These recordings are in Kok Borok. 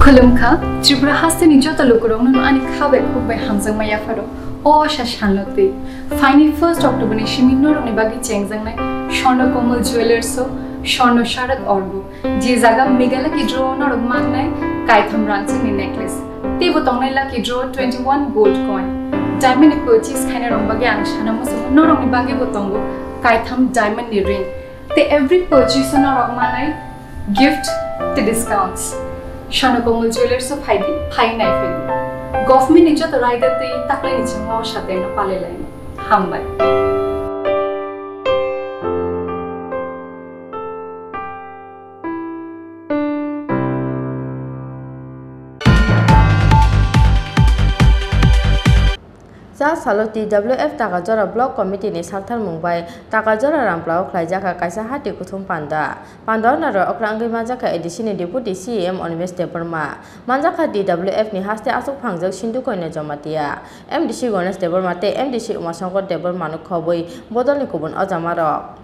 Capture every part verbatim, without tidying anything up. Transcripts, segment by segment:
Khulumkha, Tripura hasteni joto lukurokno ani kha bai khuk bai hamjakma yapharo. O asa sanlotwi, phaini first October ni simi norokni bagwi chengjaknai Swarna Komal Jewellers o Swarna Sharad Orgo, je jaga Mega Lucky Draw o norok mannai kaitham rangchakni necklace. Teibo tongnai Lucky Draw twenty one gold coin, diamond ni purchase khainai rok bagwi ang sana muchungo norokni bagwi bo tongo kaitham diamond ni ring. Tei every purchase o norok manai gift tei discounts. Swarna Komal Jewellers o phaidi, phai naiphai. Government ni joto raida tei taklai ni chingma o sateng no palai lai. Hambai. Cha salo T W F Takarjora Block Committee ni saktharmung bai Takarjora Rampla o khlaijak kha kaisa hati kuthum panda. Panda o narwk okra wngwi manjak kha A D C ni Deputy C E M Animesh Debbarma. Manjak kha T W F ni haste achuk phangjak Sindhu Konya Jamatia, M D C Ganesh Debbarma tei M D C Umashankar Debbarma no khobwi bodol ni kubun ojamarok.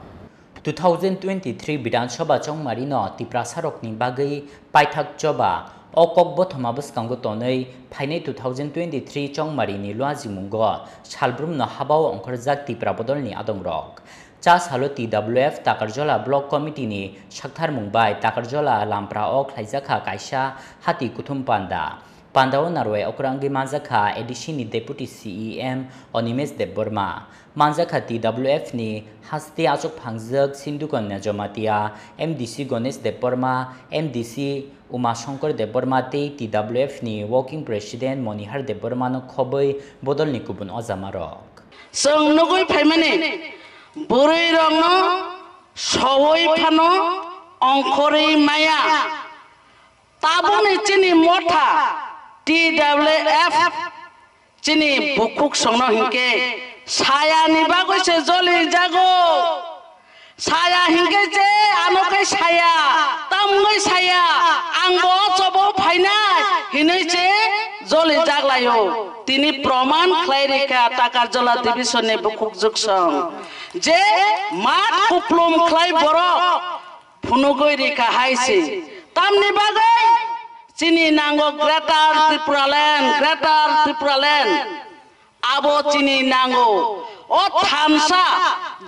Two thousand twenty-three Bidhan Sabha chongmari no Tiprasa rokni bagwi paithak choba. O kok bothoma bwskango tonwi phainai two thousand twenty-three chongmari ni luajimungo salbrum no habao ongkhorjak Tipra bodol ni adong rok. Cha salo T W F Takarjala Block Committee ni saktharmung bai Takarjala Lampra o khlaijak kha kaisa hati kuthum panda. Panda o narwai okra wngwi manjak kha A D C ni Deputy C E M Animesh Debbarma. Manjak kha T W F ni haste achuk phangjak Sindhu Konya Jamatia, M D C Ganesh Debbarma, M D C Umashankar Debbarma tei T W F ni Working President Monihar Debbarma no khobwi bodol ni kubun ojamarok. Chwng nugwi phaimani bwrwi rokno sowi phano ongkhorwi maya. Tabukni chini motha T W F chini bukhuk songno hinkhe sayani bagwi se joli jago. Saya hinkhe je ano khe saya, tamungwi saya, ang bo o chobo phainai hinwi se joli jaglaio. Tini proman khlai rikha Takarjala division ni bukhuk juksong je mat kuplum khlai borok phunugwi rikha hai se. Tamni bagwi chini nango Greater Tipraland, Greater Tipraland. Abo chini nango. O thansa,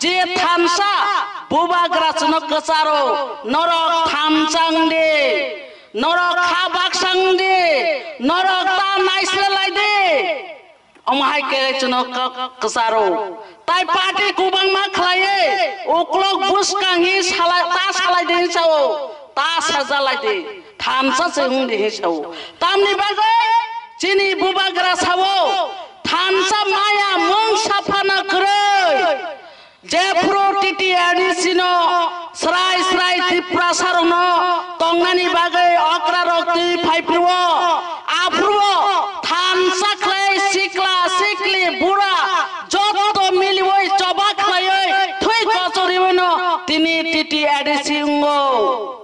je thansa, bubagra chwngno kwcharo, norok thansa wng di, norok kha baksa wng di, norok ta naisle lai di. Omo hai khe chwngno k-, kwcharo. Tai party kwbangma khlaiwi, uklok bwskang hi salai, ta salai di hinwi sao, ta sajalai di, thansa se wng di hinwi sao. Tamni bagwi chini bubagra sao, thansa maya mung saphana kwrwi. Jephru T T A D C no srai srai Tiprasa rokno tongnani bagwi okra rok twi phaiphru-o, aphru-o thansa khlai sikla sikli bura jotto miliwi choba khlaiwi thwi kochoriwi no tini T T A D C wngo.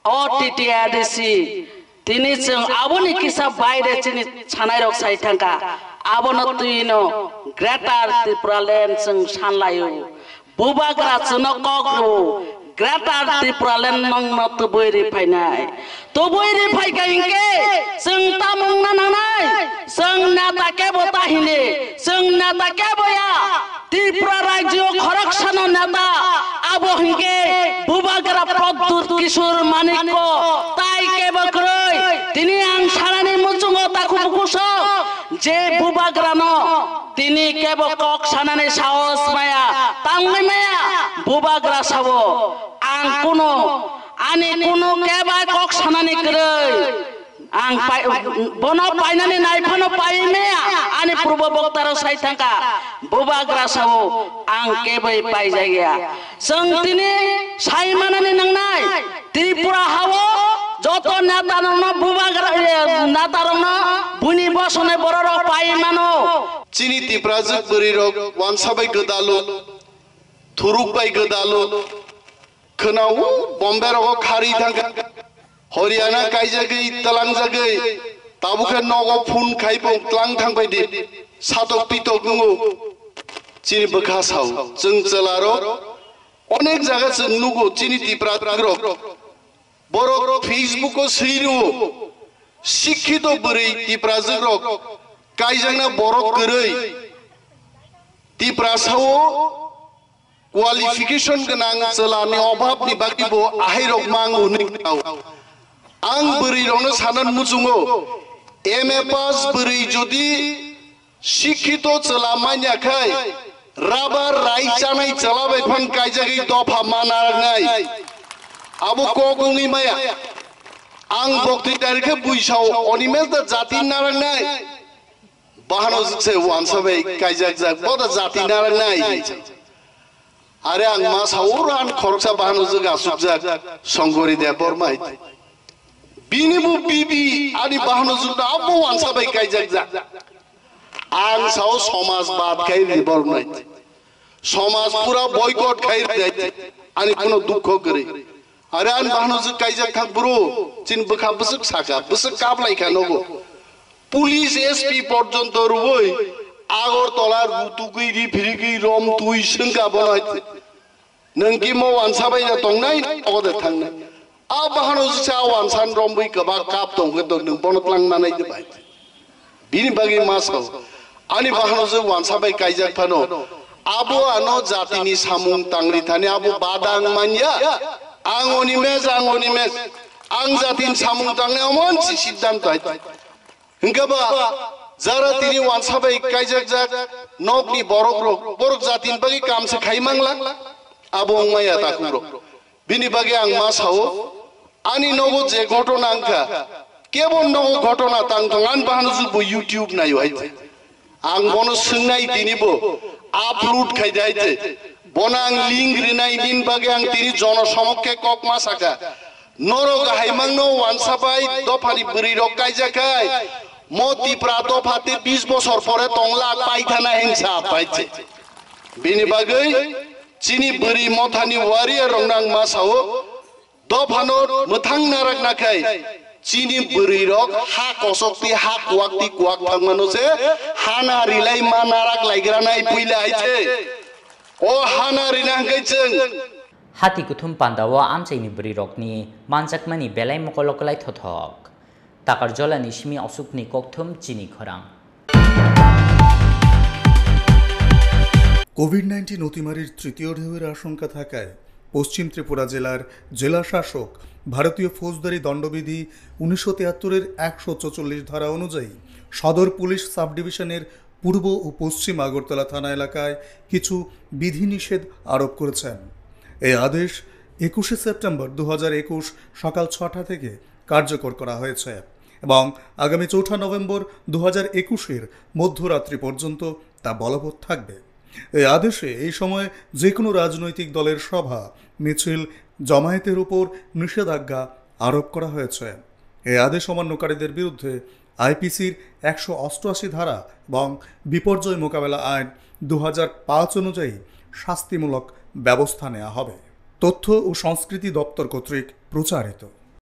O T T A D C, tini chwng aboni kisa baire chini sanairok sai thangkha, abono twino Greater Tipraland chwng sanlaio. Bubagra chwngno kok rwo, Greater Tipraland nongno tubui ri phainai. Tubui ri phaikha hinkhe chwng tamo wngna nangnai? Chwng neta kebo ta hini, chwng neta kebo ya. Tripura rajyo khoroksano neta, abo hinkhe Bubagra Pradyut Kishore Manikko, tai kebo kwrwi. Tini ang sanani muchungo takhu bukuso je Bubagrano tini kebo kok sanani sahos maya, tangwi maya. Bubagra sao, ang kuno, ani kuno keba kok sanani kwrwi. Ang pai-, bono painani naiphano pai maya, ani purbo boktaro sai thangkha, Bubagra sao ang keboi paijagya. Chwng tini sai manani nangnai, Tripura hao joto neta rokno Bubagra, eh, neta rokno buini bosonai bororok pai mano. Chini Tiprajwk bwrwirok wansa bai gwdalo, thuruk bai gwdalo, khwnao Bombay rogo khari thangkha. Haryana kaijagwi, tlangjagwi, tabukhe nogo phone khai bo tlang thangbai di, satok pitok wngo. Chini bwkha sao, chwng chwlarok onek jaga chwng nugo, chini Tiprajwkrok. Borok Facebook o swi rwo, Sikhito bwrwi Tiprajwk rok kaijakna borok kwrwi. Tiprasa o qualification gwnang chwla ni obhab ni bagwi bo ahai rok mang hwnwi khao. Ang bwrwi rok no sanan muchungo, M A pass bwrwi jodi sikhito chwla manya khai, rabar rai chanai chwla bai phan kaijagwi dopha ma narwknai. Abo kok wngwi maya. Ang bokti dari khe buisao Onimes da jati narwknai. Bahano se wansa bai kaijak jak, bo da jati narwknai. Are ang ma sao ran khoroksa bahano jwk asukjak Songkori Debbarma hai. Bini bo bibi ani bahano jwk da abo wansa bai kaijak jak. Ang sao somaj bad khai ri borok nai. Somaj pura boycott khai ri nai. Ani kuno dukho kwrwi. Are ani bahano jwk kaijak thang bro. Chin bwkha bwswk saka, bwswk kaplai kha nogo. Police S P porjonto rwui Agartala rutugwi ri phirigwi rom twi swngka bono hai. Nwng kimo wansa bai da tongnai, ogo de thangnai. A bahano jwk sa wansan rombwi kwbak kap tong khe to nwng bono tlang nanai de bai. Bini bagwi ma sao. Ani bahano jwk wansa bai kaijak phano. Abo ano jatini samung tangri thani abo badang manya. Ang Onimes, ang Onimes. Ang jatini samung tangnai omo si siddhanto hai. Hingke ba, jara tini wansa bai kaijak jak, nokni borok rok, borok jatini bagwi kam se khai mangla, abo wngmaya takhuk rok. Bini bagwi ang ma sao, ani nogo je ghotona wngkha, kebo nogo ghotona tang thong, ani bahano jwk bo YouTube naio hai. Ang bono swngnai tini bo upload khai de hai. Bono ang link rinai nini bagwi ang tini jono somokke kok ma saka. Norok haimangno wansa bai dophani bwrwi rok kaijak khai, mo Tipra dopha te bis bosor pore tongla paithana hinsa paiche. Bini bagwi chini bwrwi mothani warrior rok nang ma sao, dophano mwthang narak nakhai chini bwrwi rok ha kosok ti ha kuwak ti kuwak thangmano se hana rilai ma narak laigra nai puila hai che. O hana rina hwnkhe chwng. Hati kuthum pandao amchaini bwrwirokni manjakmani belai mokolo kwlai thothok. Takarjolani simi osukni kokthum chini khorang. Covid nineteen অতিমারির তৃতীয় ঢেউয়ের আশঙ্কা থাকায় পশ্চিম ত্রিপুরা জেলার জেলা শাসক ভারতীয় ফৌজদারি দণ্ডবিধি উনিশশো তিয়াত্তরের একশো চৌচল্লিশ ধারা অনুযায়ী সদর পুলিশ সাব ডিভিশনের পূর্ব ও পশ্চিম আগরতলা থানা এলাকায় কিছু বিধিনিষেধ আরোপ করেছেন। এই আদেশ একুশে সেপ্টেম্বর দু হাজার একুশ সকাল ছটা থেকে কার্যকর করা হয়েছে এবং আগামী চৌঠা নভেম্বর দু হাজার একুশের মধ্যরাত্রি পর্যন্ত তা বলবৎ থাকবে। এই আদেশে এই সময় যে কোনো রাজনৈতিক দলের সভা, মিছিল, জমায়েতের উপর নিষেধাজ্ঞা আরোপ করা হয়েছে। এই আদেশ অমান্যকারীদের বিরুদ্ধে আইপিসির একশো অষ্টআশি ধারা এবং বিপর্যয় মোকাবেলা আইন দু হাজার পাঁচ অনুযায়ী শাস্তিমূলক ব্যবস্থা নেওয়া হবে। তথ্য ও সংস্কৃতি দপ্তর কর্তৃক প্রচারিত।